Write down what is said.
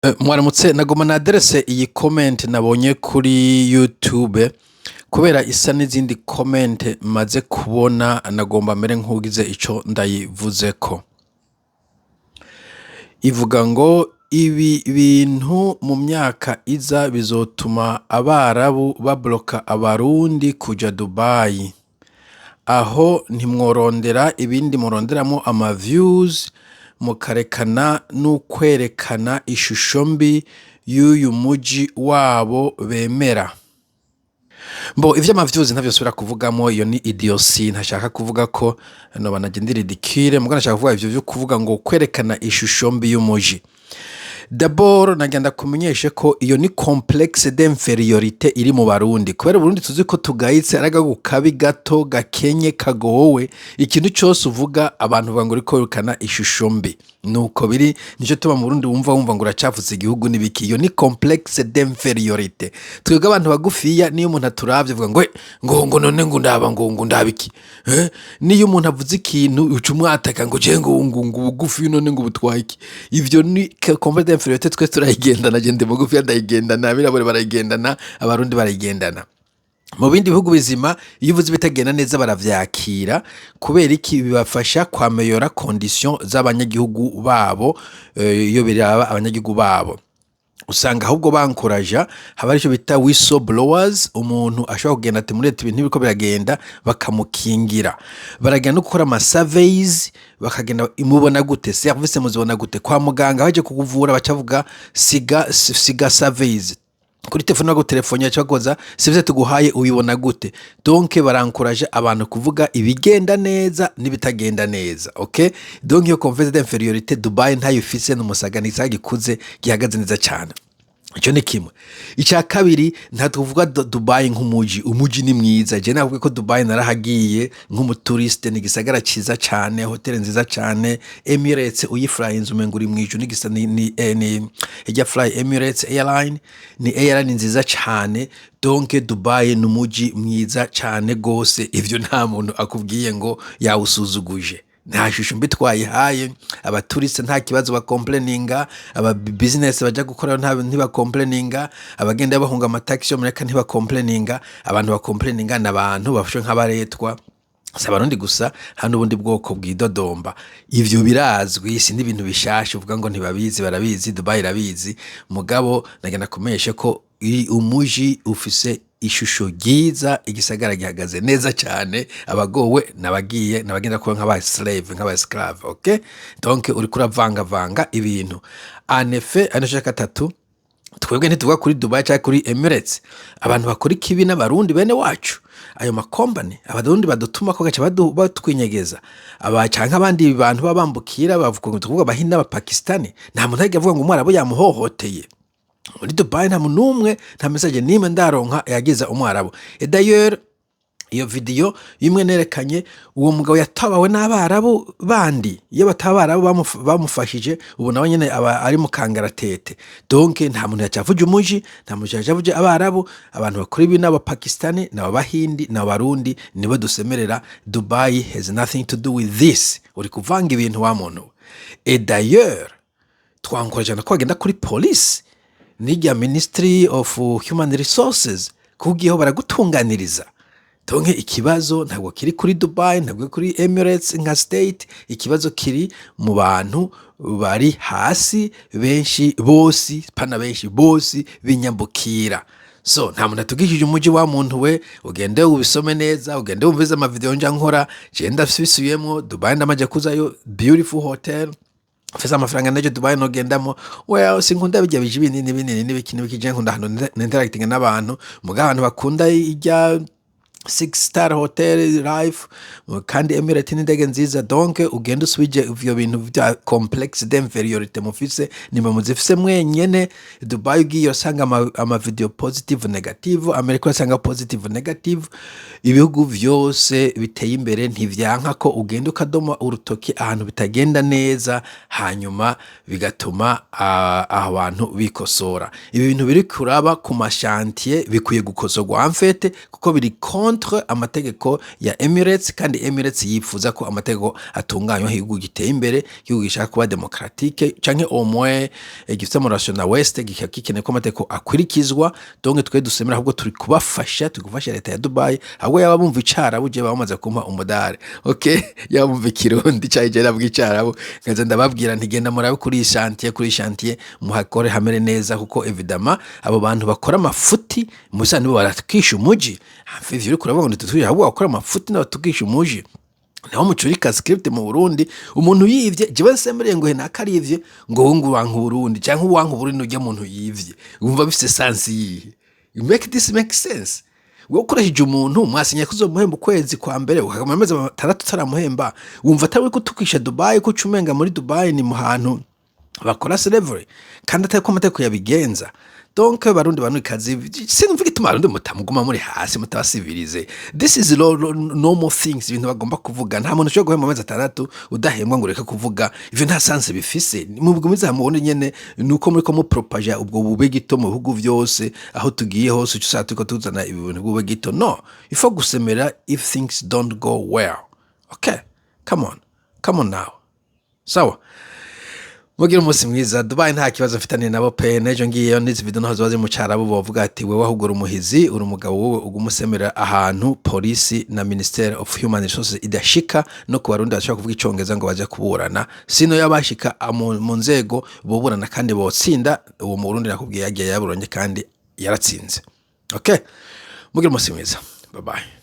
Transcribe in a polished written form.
Mwaramutse, nagoma naderese iyi comment nabonye kuri YouTube kubera isa n'izindi comment maze kubona. Nagomba mere nk'ugize ico ndayivuzeko. Ivuga ngo ibi bintu mu myaka iza bizotuma Abarabu babloka Abarundi kuja Dubai. Aho ntimworondera ibindi muronderamwo ama views, mukarekana n'ukwerekana ishusho mbi y'uyu muji wabo bemera. Mbo ivy'ama views ntavyo nsubira kuvugamo, iyo ni idiotie. Ntashaka kuvuga ko noba naje ndi ridicule, muga nashaka kuvuga ivyo vyo kuvuga ngo kwerekana ishusho mbi y'umuji. D'abord nagira ndakumenyeshe ko iyo ni complexe d'infériorité iri mu Barundi, kubera Uburundi tuzi ko tugayitse, ari agahugu kabi, gato, gakenye, kagowe. Ikintu cose uvuga, abantu bavuga ngo uriko werekana ishusho mbi. Nuko biri, nico tuma mu Burundi wumva ngo uracafuza igihugu n'ibiki. Iyo ni complexe d'infériorité. Twebwe abantu bagufiya, niyo umuntu aturavye avuga ngo ngo none ngo ndaba ngo ndaba iki, eh? Niyo umuntu avuze ikintu, uca umwataka ngo je ngo ubugufi, none ngo ubutwaye iki? Ivyo ni complexe d'infériorité, twese turayigendana. Je ndi mugufiya, ndayigendana, abirabure barayigendana, Abarundi barayigendana. Mu bindi bihugu bizima, iyo uvuze ibitagenda neza baravyakira. Kubera iki? Bibafasha kwameyora condition z'abanyagihugu babo. Iyo biraba abanyagihugu babo, usanga ahubwo bankuraja. Haba arico bita whistleblowers, umuntu ashobora kugenda ati muri leta ibintu ntibiriko biragenda, bakamukingira. Baragenda no gukora ama surveys, bakagenda: mubona gute service, muzibona gute? Kwa muganga baje kukuvura, bacavuga siga surveys kuri telefone, bagutelefone, baca bakoza: service tuguhaye uyibona gute? Donc barankuraje abantu kuvuga ibigenda neza n'ibitagenda neza, okay? Donc iyo complexe d'infériorité Dubai ntayo ifise, n'umusaga ni gikuze, gihagaze neza cyane. Icyo ni kimwe. Icya kabiri, ntabwo tuvuga Dubai nk'umuji. Umuji ni mwiza. Je navuga ko Dubai narahagiye nk'umutouriste, ni igisagara cyiza cyane, hoteli nziza cyane. Emirates uyiflyinze umenga uri mu ijuru. N'igisa ni ijya fly Emirates Airline, ni airline nziza cyane. Donc Dubai ni umuji mwiza cyane gose. Ivyo nta muntu akubwiye ngo yawusuzuguje, nta shusho mbi twayihaye. Abatouriste nta kibazo bacomplaininga, aba business baja gukora ntibacomplaininga, abagenda bahunga amataxi yo muri Amerika ntibacomplaininga. Abantu bacomplaininga ni abantu bafashwe nk'abaretwa. Si Abarundi gusa, hari n'ubundi bwoko bwidodomba. Ivyo birazwi, si n'ibintu bishasha uvuga ngo ntibabizi. Barabizi, Dubai irabizi. Mugabo nagenda kumenyesha ko umuji ufise ishusho ryiza, igisagara gihagaze neza cyane. Abagowe nabagiye nabagenda kuba nk'aba slave, nk'aba esclave, okay? Donc uriko uravangavanga ibintu. En effet, ano shaka gatatu, twebwe ntituvuga kuri Dubai cyangwa kuri Emirates. Abantu bakora ikibi n'Abarundi bene wacu, ayo makombani Abarundi badutuma ko gaca batwinyegeza aba canke abandi bantu baba bambukira, bavuga ngo tuvuga Abahindi n'Abapakistani. Nta muntu ariko avuga ngo Umwarabu yamuhohoteye muri Dubai. Nta muntu n'umwe, nta message n'imwe ndaronka yagiza Umwarabu. Et d'ailleurs, iyo video imwe nerekanye, uwo mugabo yatabawe n'Abarabu bandi. Iyo bataba Abarabu bamufashije, ubu nawe nyene aba ari mu kangaratete. Donc nta muntu yacavuje umuji, nta muntu yacavuje Abarabu. Abantu bakora ibi n'Abapakistani, n'Abahindi, n'Abarundi, nibo dusemerera. Dubai has nothing to do with this. Uri kuvanga ibintu wa muntu we. Et d'ailleurs, twankoraje ko bagenda kuri polisi n'irya Ministry of Human Resources, kugiyeho baragutunganiriza. Donc ikibazo ntabwo kiri kuri Dubai, ntabwo kuri Emirates nka state. Ikibazo kiri mu bantu bari hasi, benshi bose, pana benshi bose binyambukira. So nta muntu atugishije umuji wa muntu we. Ugende ubisome neza, ugende wumvize amavideo nja nkora. Je ndabisubiyemwo, Dubai ndamaze kuzayo, beautiful hotel. Mfise amafaranga nejo Dubai nogendamo. Well, sinkunda bijya bije binini binini n'ibiki n'ibiki. Je nkunda ahantu ninteracting n'abantu. Mugabo abantu bakunda ijya six star hotel life, kandi Emirates n'indege nziza. Donc ugende usubije ivyo bintu vya complexe d'infériorité mufise, nimba muzifise mwenyene. Dubai ugiye usanga ama video positive, negative. Amerika urasanga positive, negative. Ibihugu vyose biteye imbere ntivyanka ko ugenda ukadoma urutoki ahantu bitagenda neza, hanyuma bigatuma abantu bikosora. Ibi bintu biri kuraba ku machantier bikwiye gukosorwa en fait, kuko biri contre contre amategeko ya Emirates, kandi Emirates yifuza ko amategeko atunganywa. Igihugu giteye imbere, igihugu gishaka kuba démocratique canke au moins gifite ama relation na West, gikaba gikeneye ko amategeko akurikizwa. Donc twe dusemera, ahubwo turi kubafasha, turi gufasha leta ya Dubai. Ahubwo yaba bumva Icarabu, je bamaze kumpa umudari, okay? Yaba bumva Ikirundi canke je nabwo Icarabu, nkaza ndababwira nti: "Genda murabe kuri iyi chantier, kuri iyi chantier muhakore hamere neza," kuko évidemment abo bantu bakora amafuti musa nibo barakisha umuji. Ivyo uriko uravuga ngo ntitutwije, ahubwo bakora amafuti nabo batukisha umuji. Naho mucurika script mu Burundi, umuntu yivye, jewe nsembereye ngo henaka arivye, ngo wowe ngo uwanka Uburundi, canke uwanka Uburundi urya muntu yivye, wumva bifise sens yihe? You make this make sense? Wowe ukoresheje umuntu, mwasinye ko uzomuhemba ukwezi kwa mbere, ukakamara amezi 6 utaramuhemba, wumva atari uriko utukisha Dubai, ko uca umenga muri Dubai ni mu hantu bakora slavery, kandi atari ko amategeko yabigenza. Donc Barundi, Barundi kazi, sinumva igituma Abarundi mutamuguma muri hasi, mutabasivirize. This is normal things, ibintu bagomba kuvuga. Nta muntu ushobora guhemba amezi 6 udahembwa ngo ureke kuvuga. Ivyo nta sens bifise. Mugumize mubone nyene nuko muriko mupropaja ubwo bube gito mu bihugu vyose. Aho tugiye hose uca usanga turiko tuzana ibintu bube gito. No il faut gusemera if things don't go well. Okay, come on, come on now. Sawa, mugira umunsi mwiza. Dubai nta kibazo mfitaniye nabo pe. N'ejo ngiyeyo n'izi video naho ziba ziri mu Carabu, bovuga ati: "Wewe ahubwo uri umuhizi, uri umugabo, wowe uguma usemera ahantu polisi na Ministry of Human Resources idashika, no ku Barundi bashobora kuvuga Icongereza ngo baje kuburana." Sino yabashika mu nzego boburana kandi botsinda. Uwo mu Burundi nakubwiye yagiye yaburanye kandi yaratsinze. Okay, mugira umunsi mwiza, bye bye.